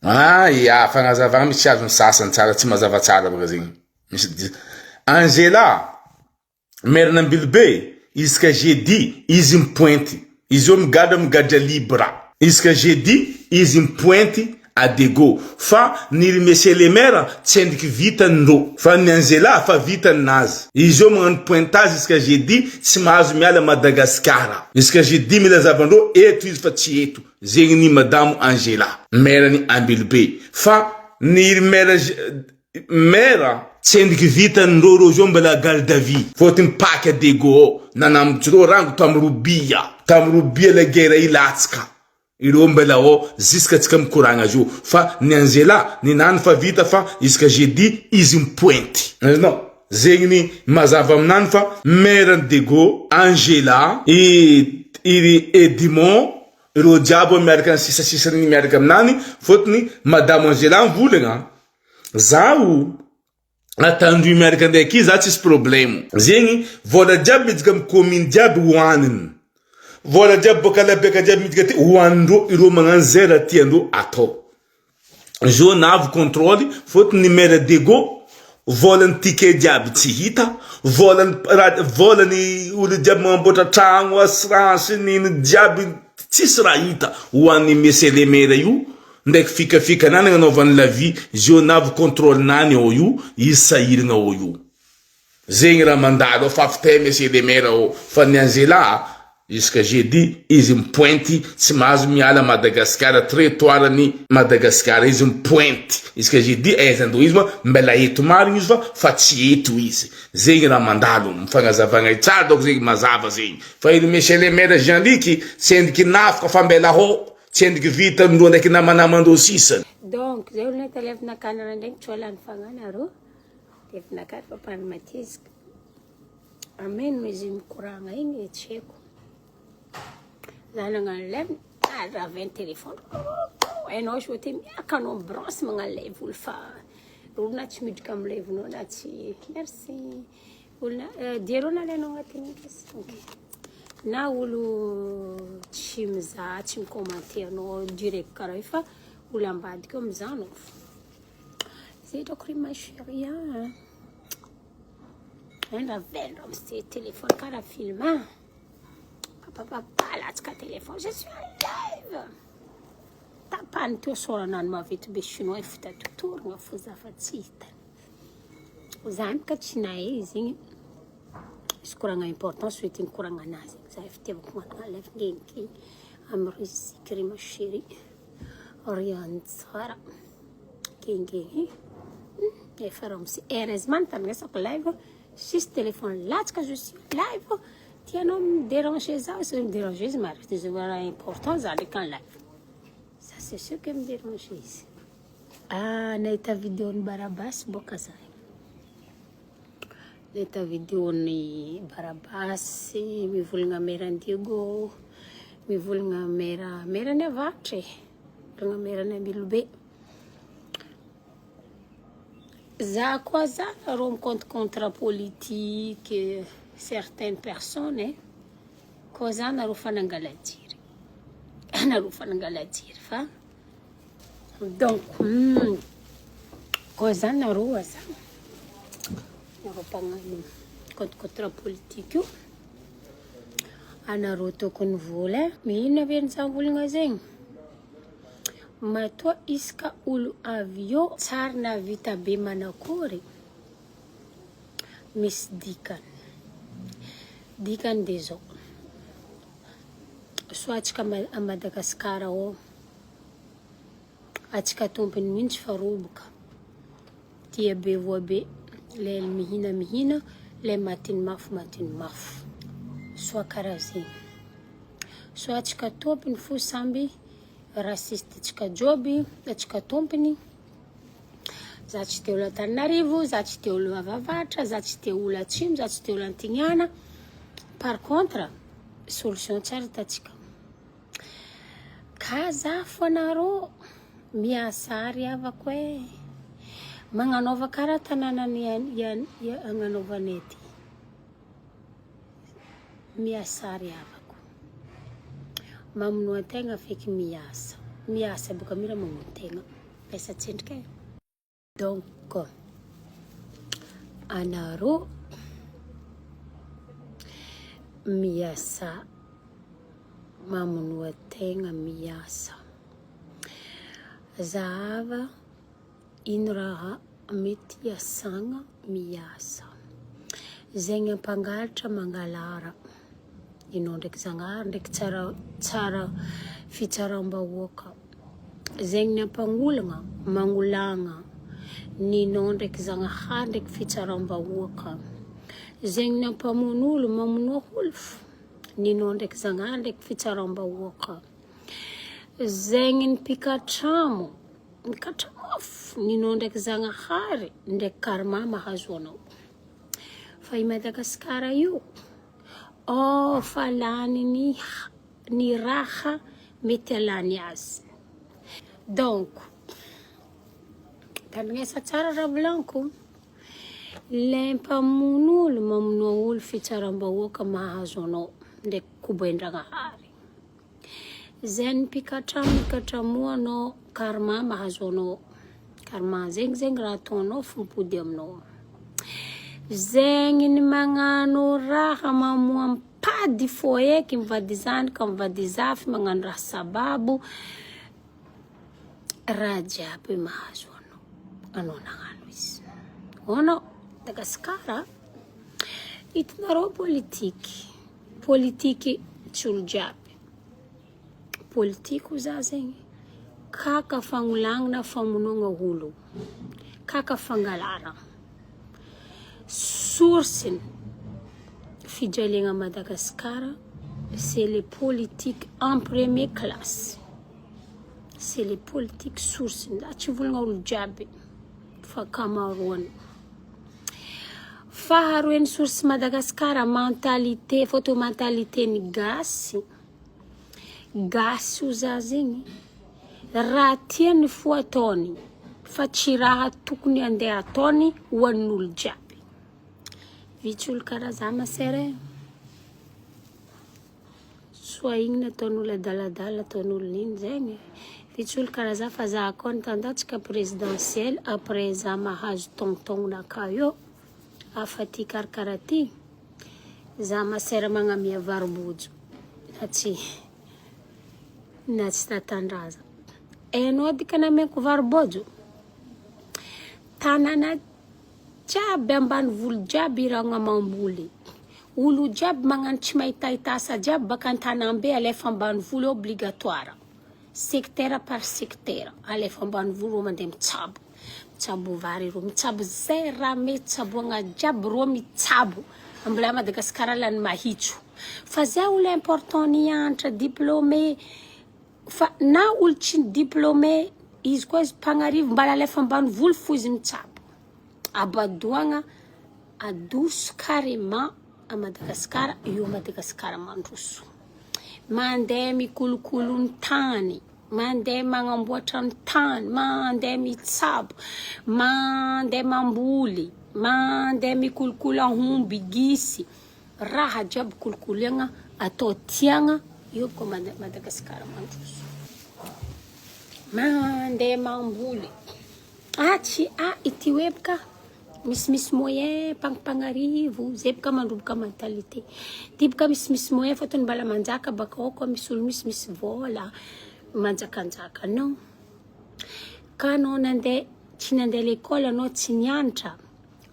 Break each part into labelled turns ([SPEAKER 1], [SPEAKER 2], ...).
[SPEAKER 1] Ah ya, fagnazavagna misy tsy azon'ny sasany tsara, tsy mazava tsara baka zegny. Misy di- Angela, maire Ambilobe, isaka jeudi izy mipointy, izy io migadra migadra libre, isaka jeudi izy mipointy à Dego, fa ny ry monsieur le maire tsy endriky vitany ndrô, fa ny Angela fa vitany nazy, izy io magnano pointage isaka jeudi tsy mahazo miala Madagasikara, isaka jeudi mila zavandrô eto izy fa tsy eto, zegny ny madamo Angela, maire ny Ambilobe, fa ny ry maire Maire tsy endriky vitany reo reo zao mbola garde à vue fôtony paky adego ao nanambotry reo rango tam robia tam robia la guerre ilatsaka ireo mbola ao jusqu'à tsika mikoragna zio fa ny Angela ninany fa vita fa jusqu'à jeudi izy mipointy azonao zegny ny mazava aminany fa maire ny dego Angela i i Edimond ireo jiaby miaraka ny sisasisany miaraka aminany fôtony madamo Angela mivolagna Zaho atandroy miaraka ndraiky za tsisy problème. Zegny vola jiaby miditra am commune jiaby hoaniny. Vola jiaby boaka labeka jiaby miditra aty hoanindreo ireo magnano zay raha tiandreo atao. Zo navy contrôle fôtony ny maire Dego volan'ny ticket jiaby tsy hita, volan'ny raha volan'ny olo jiaby magnamboatra tragno, assurance nino jiaby tsisy raha hita hoan'ny monsieur le maire io. Ndraiky fikafika nany agnanaovany la vie zio navy controle nany ao io izy sahiragna ao io zegny raha mandalo ao fa fitay monsieur le maire ao fa ny Angela jusqu'à jeudi izy mipointy tsy mahazo miala Madagascar tretoir ny Madagascar izy mipointy jusqu'à jeudi aiza ndro izy ma mbela eto marigny izy fa fa tsy eto izy zegny raha mandalo mifagnazavagna tsara donc zegny mazava zegny fa iny monsieur le maire Jean Luc tsy endriky nafoka fa mbela ao Tsy endriky vita ndroa ndraiky namanamandreo sisa.
[SPEAKER 2] Donc zay olona taleavina kanana ndraiky tsy lany fagnahy nareo taleavina kary fa mpano matezika ameno izy mikoragna igny tsy haiko za nagnano live ah raven'ny téléphone hainao izy ty miaraka anao branche magnano live olo fa olo na tsy miditra amy live-nao na tsy merci Olona diero nalainao agnatin'ny izy ok na olo tsy mizaha tsy mi-commenter anao direct karaha io fa olo ambadika eo mizaha anao fo zay hitako ry ma chérie a Endra velona am'se téléphone karaha film a papapapa latsaka téléphone je suis en live tapany teo soranany maventy be chinois efa tatotorogna fo za fa tsy hitany Zany ka tsy nahay izy igny, izy koragna importance hoe tia mikoragna anazy, za efa fitiavako magnano live ngengeny amy ry ry ma chérie, ry anjara ngengeny efa ramose heureusement nitandrinesako live tsisy téléphone latsaka je suis live tianao mi-déranger za sy mi-déranger izy marina izy raha important za ndraiky en live ça c'est sûr que mi-déranger izy. Ah, nahita vidéo-n'i Barabasy boka za. Nahita vidéo-n'i Barabasy mivolagna mère Andiego, mivolagna mère mère ny avaratra e, mivolagna mère ny Ambilobe. Za koa za nareo mi-compte contre politique certaines personnes e, koa za nareo fa nangala jery, nareo fa nangala jery fa Donc, koa zany nareo aza nareo mpagnano compte contre politique io anareo tokony vola e mino avy za volagna zegny matoa isaka olo avy eo tsary nahavita be manakory misy dikany dikany de zao soit atsika a Madagasikara ao Atsika tompony mihitsy fa roboka. Tia be voa be. Lay mihina mihina, lay matiny mafy matiny mafy. Soit karaha zegny. Soit atsika tompony fo samby raciste tsika joby, atsika tompony. Za tsy te olo Antananarivo, za tsy te olo Avavaratra, za tsy te olo Atsimo, za tsy te olo Antignana. Par contre, solution tsara hitantsika. Ka za fona rô miasa ry havako e. Magnanaova karaha tanànan'i agnanaovanay aty. Miasa ry havako. Mamonoa tegna feky miasa. Miasa boka mila mamono tegna. Mampiasa tsendrika e. Donc anareo miasa mamonoa tegna miasa. Zahava ino raha mety iasagna miasa. Zegny ampangalatra mangalara. Enao ndraiky Zagnahary ndraiky tsara tsara fitsaram-bahoaka. Zegny ny ampagnologna magnolagna. Ninao ndraiky Zagnahary ndraiky fitsaram-bahoaka. Zegny ny ampamono olo mamonoa olo fo. Ninao ndraiky Zagnahary ndraiky fitsaram-bahoaka. Zegny ny mpikatramo mikatramo fo. Ninao ndraiky Zagnahary ndraiky karma mahazo anao. Fa i Madagasikara io, oh fa lany ny ny raha mety alany azy. Donc, tandrignesa tsara raha volaniko, le mpamono olo mamonoa olo fitsaram-bahoaka mahazo anao ndraiky kobain-dragnahary. Zay ny mpikatramo mikatramoa anao karma mahazo anao. Karma zegny zegny raha ataonao fo mipody aminao. Zegny ny magnano raha mamoam-pady fô eky mivady zanaka mivady zafy magnano raha sababo raha jiaby mahazo anao. Anao nagnano izy. Anao Madagasikara hitanareo politiky. Politiky tsy olo jiaby. Politiky ho za zegny kaka fagnolagnana famonoagna olo, kaka fangalarana. Source-ny fijaliagna à Madagascar c'est les politiques en premier classe. C'est les politiques source-ny. Za tsy hivolagna olo jiaby fa ankamaroany. Faharoe ny source Madagascar mentalité photo mentalité ny gasy gasy ho za zegny raha tiany fo ataony fa tsy raha tokony andeha ataony ho an'olo jiaby vitsy olo karaha za ma sœur e. Soa igny nataon'olo adaladala ataon'olo nino zegny. Vitsy olo karaha za fa za koa nitandatsaka présidentielle après za mahazo taognotaognonakahy eo afa ty karakara ty za masera magnamia vary-bojo na tsy na tsy tatandraza. Hainao dika namiako vary-bojo? Tanàna jiaby ambanivolo jiaby iragna mamboly. Olo jiaby magnano tsy mahitahita asa jiaby baka an-tanambe alefa ambanivolo obligatoire. Secteur par secteur alefa ambanivolo reo mandeha mitsabo. Mitsabo vary reo, mitsabo zay raha mety tsaboagna jiaby reo mitsabo. Mbola Madagasikara lany mahitso. Fa zay olo important nianatra diplômé fa na olo tsy diplômé izy koa izy mpagnarivo mbala alefa ambanivolo fo izy mitsabo. Abadoagna adoso carrément à Madagascar io Madagascar mandroso. Mandeha mikolokolo ny tany, mandeha magnamboatra ny tany, mandeha mitsabo, mandeha mamboly, mandeha mikolokolo ahomby, gisy, raha jiaby kolokoloegna atao tiagna io koa Madagascar mandroso. Mandeha mamboly. Ah tsy ah ity hoe boka misimisy moyen mpagnimpagnarivo zay boka mandroboka mentalité. Ty boka misimisy moyen fôtony mbala manjaka baka ao koa misy olo misimisy vôla manjakanjaka non. Ka anao nandeha tsy nandeha l'école anao tsy nianatra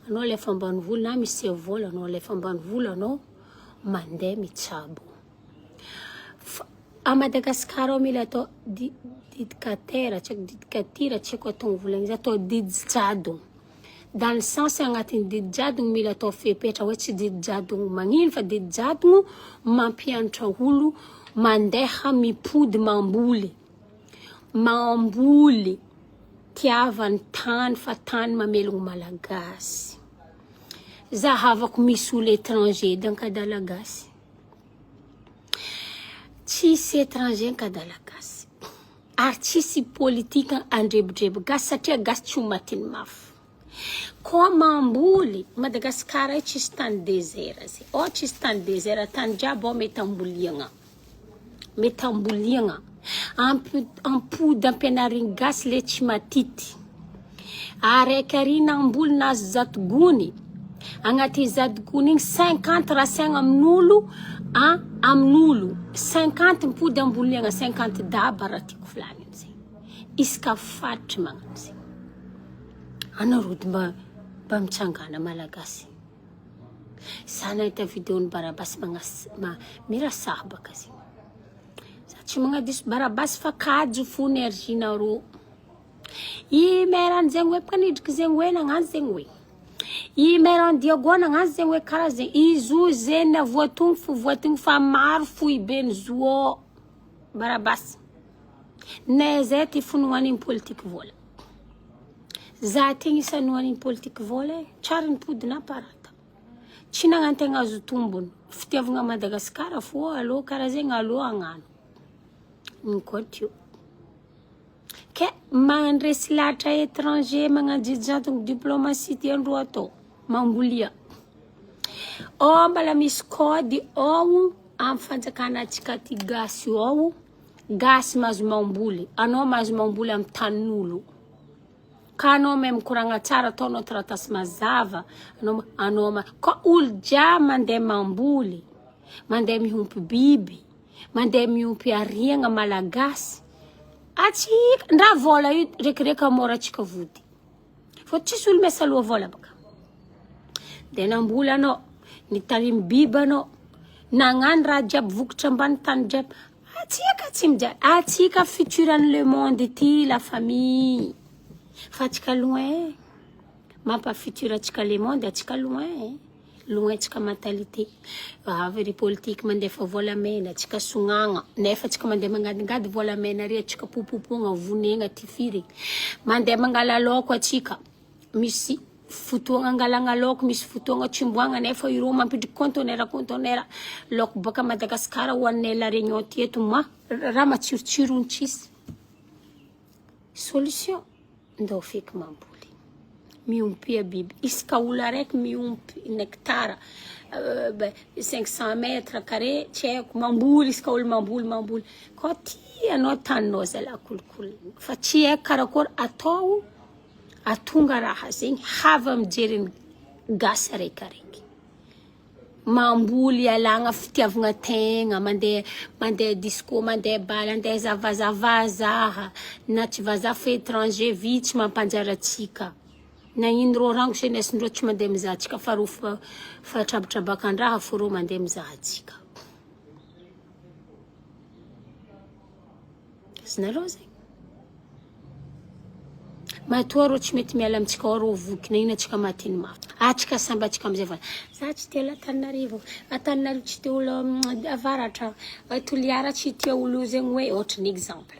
[SPEAKER 2] anao alefa ambanivolo na misy vôla anao alefa ambanivolo anao mandeha mitsabo. Fa à Madagascar ao mila atao didicataire, tsy haiko didicatira, tsy haiko atao volagna izy, atao didy jadogno. Dans le sens agnatin'ny didy jadogno mila atao fepetra hoe tsy didy jadogno magnino fa didy jadogno mampianatra olo mandeha mipody mamboly. Mamboly tiavany tany fa tany mamelogno Malagasy. Zahavako misy olo étranger edy ankadala gasy. Tsisy étranger ankadala gasy. Ary tsisy politique andrebodrebo gasy satria gasy tsy ho matin'ny mafy. Koa mamboly, Madagasikara io tsisy tany désert zay. Ao tsisy tany désert, tany jiaby ao mety amboliagna. Mety amboliagna. Ampody ampianarigny gasy le tsy matity. Araiky ary namboly nahazo zato gony. Agnaty zato gony igny 50 rasaigna amin'olo a amin'olo 50 mipody amboliagna 50 daba raha tiako volagnina zegny. Isaka faritry magnano zegny. Anareo ody mba mba mitsangana malagasy. Za nahita video-n'i Barabasy magnas ma mirasaha baka zegny. Za tsy magnadiso Barabasy fa kajo fo énergie-nareo. I maire any zegny hoe mpanidriky zegny hoe nagnano zegny hoe. I maire any Diego nagnano zegny hoe karaha zegny. Izy io zegny na voatogno fo voatogno fa maro foiben'ny zo Barabasy. Nay zay ty finoan'ny politique vola. Za ty agnisan'ny nohan'ny politique vola e. Tsary nipody na parata. Tsy nagnantegna azo tombony. Fitiavagna Madagasikara fô alô karaha zegny alô hagnano. Ny compte io. Ke mandresy lahatra étranger magnajijantogno diplomatie tiandreo atao. Mambolia. Ao mbala misy code ao amin'ny fanjakana antsika ty gasy ao. Gasy mahazo mamboly, anao mahazo mamboly amin'ny tanin'olo. Ka anao mahay mikoragna tsara, ataonao taratasy mazava, anao anao ma ka olo jiaby mandeha mamboly, mandeha miompy biby, mandeha miompy ariagna malagasy, atsika ndra vola io rekireka mora atsika vody. Fa tsisy olo miasa loha vola baka. De namboly anao, nitarimy biby anao, nagnano raha jiaby vokatra ambany tany jiaby. Atsika tsy mijaly, atsika futur an'ny le monde ity la famille. Fa atsika loin, mampa futur atsika le monde atsika loin. Loin atsika mentalité. Avy ry politique mandefa volamena, atsika sognagna, nefa atsika mandeha mangadingady volamena ry atsika popopogna, vonegna, tifirigna. Mandeha mangala laoko atsika, misy fotoagna angalagna laoko, misy fotoagna tsimboagna nefa ireo mampidriky conteneur conteneur laoko baka Madagasikara ho anay La Réunion ty eto ma raha matsirotsirony tsisy solution. Ndao feky mamboly. Miompia biby. Isaka olo araiky miompy une hectare, 500 mètres carré, tsy haiko, mamboly isaka olo mamboly mamboly. Koa tianao taninao zalahy kolikoly. Fa tsy haiko karakory atao atonga raha zegny hava mijery ny gasy araikiaraiky. Mamboly ialagna fitiavagna tegna, mandeha mandeha disco, mandeha bal, andeha hizaha vazaha vazaha na tsy vazaha fa étranger vitsy mampanjary atsika. Nagnino rô rango jeunesse ndreo tsy mandeha mizaha atsika fa rô fa fa trabatrabakan-draha fô rô mandeha mizaha atsika. Azonareo zegny? Matoa rô tsy mety miala amintsika ao rô voky na ino antsika mahateny mafy. Atsika samby atsika amizay va. Za tsy tia olo Antananarivo, Antananarivo tsy tia olo avaratra, Toliara tsy tia olo zegny hoe ohatry ny exemple.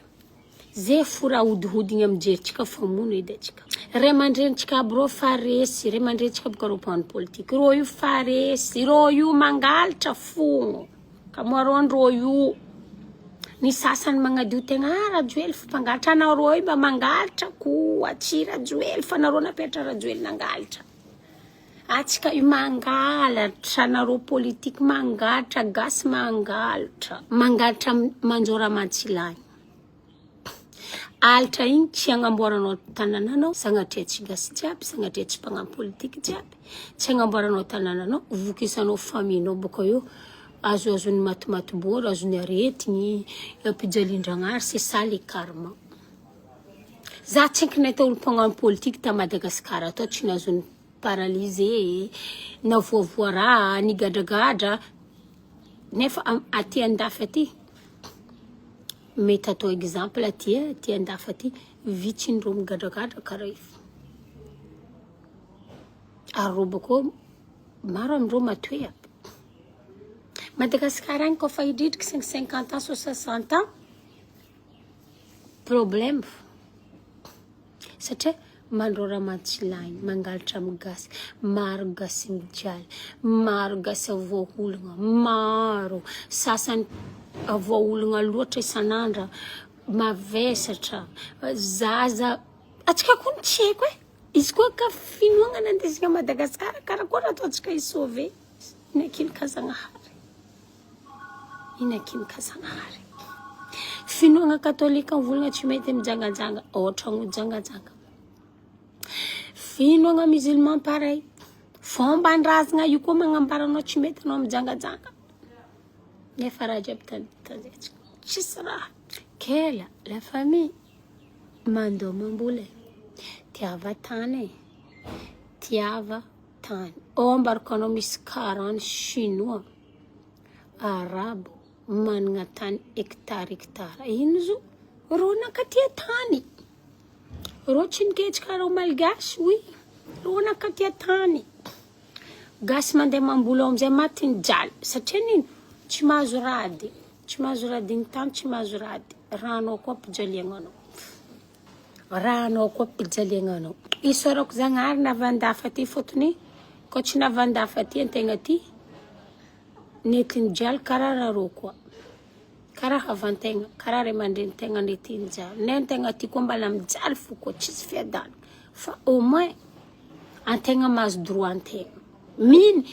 [SPEAKER 2] Ze fo raha ahodihodigny amin'ny jerintsika fa mono edy atsika. Ray aman-drenintsika aby rô fa resy, ray aman-drenintsika boka rô mpanao politique, rô io fa resy, rô io mangalatra fogno. Kamoaron-drô io. Ny sasany magnadio tegna, ah Rajoely fa mpangalatra, anareo io mba mangalatra koa, tsy Rajoely fa anareo napetra Rajoely nangalatra. Atsika io mangalatra, anareo politique mangalatra, gasy mangalatra. Mangalatra manjora aman-tsilany. Alitra igny tsy agnamboaranao tanànanao, sagnatria tsy gasy jiaby, sagnatria tsy mpagnano politique jiaby, tsy agnamboaranao tanànanao, vokisanao famille-nao bôka eo, azoazon'ny matimaty bôro, azon'ny aretigny, ampijalian-dragnahary, c'est ça le karma. Za tsy haiko nahita olo mpagnano politique ta Madagasikara tao tsy nazon'ny paralysé, na voavoa raha, nigadragadra, nefa aty andafy aty Mety atao exemple aty e, aty andafy aty, vitsy ny rô migadragadra karaha io. Ary rô bakeo maro amindreo matoe aby. Madagascar agny koa fa hidridriky cinq cinquante ans soixante ans, problème fô. Satria mandrora aman-tsilany, mangalatra amin'ny gasy, maro gasy mijaly, maro gasy voaolagna, maro sasany voaolagna loatra isan'andra, mavesatra, zaza, antsika koa tsy haiko e, izy koa ka finoagna nandesina Madagasikara karakory ataontsika hi-sauver, inakinika Zagnahary. Inakinika Zagnahary. Finoagna katolika mivolagna tsy mety mijangajanga, ôtragno jangajanga. Finoagna musulman pareil. Fomban-drazagna io koa magnambara anao tsy mety anao mijangajanga. Nefa raha jiaby tanjetsika. Tsisy raha. Kela, la famille, mandeha mamboly e. Tiava tany e. Tiava tany. Ô ambarako anao misy karany chinois, arabo, manana tany hectare hectare. Ino zo? Rô nankatia tany. Rô tsy niketsika rô malgasy, oui. Rô nankatia tany. Gasy mandeha mamboly ao amizay maty ny jaly. Satria nino? Tsy mahazo rady. Tsy mahazo radiny tany, tsy mahazo rady. Rano ao koa ampijaliagna anao. Rano ao koa ampijaliagna anao. Isaorako Zagnahary navandafa aty fôtony koa tsy navandafa aty antegna ty nety nijaly karaha rarô koa. Karaha havantegna, karaha ray aman-drenintegna nety nijaly. Ne antegna ty koa mbala mijaly fo koa tsisy fiadanana. Fa au moins antegna mahazo droit antegna. Mino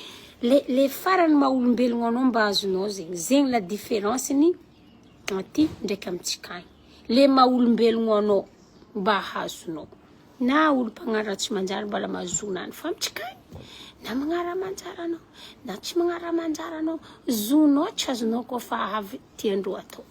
[SPEAKER 2] le farany maha olombelogno anao mba azonao zegny. Zegny la différence ny aty ndraiky amitsika agny. Le maha olombelogno anao mba azonao. Na olo mpagnano raha tsy manjary mbala mahazo zonany fa amitsika agny na magnano raha manjary anao na tsy magnano raha manjary anao zonao tsy azonao koa fa avy tiandreo atao.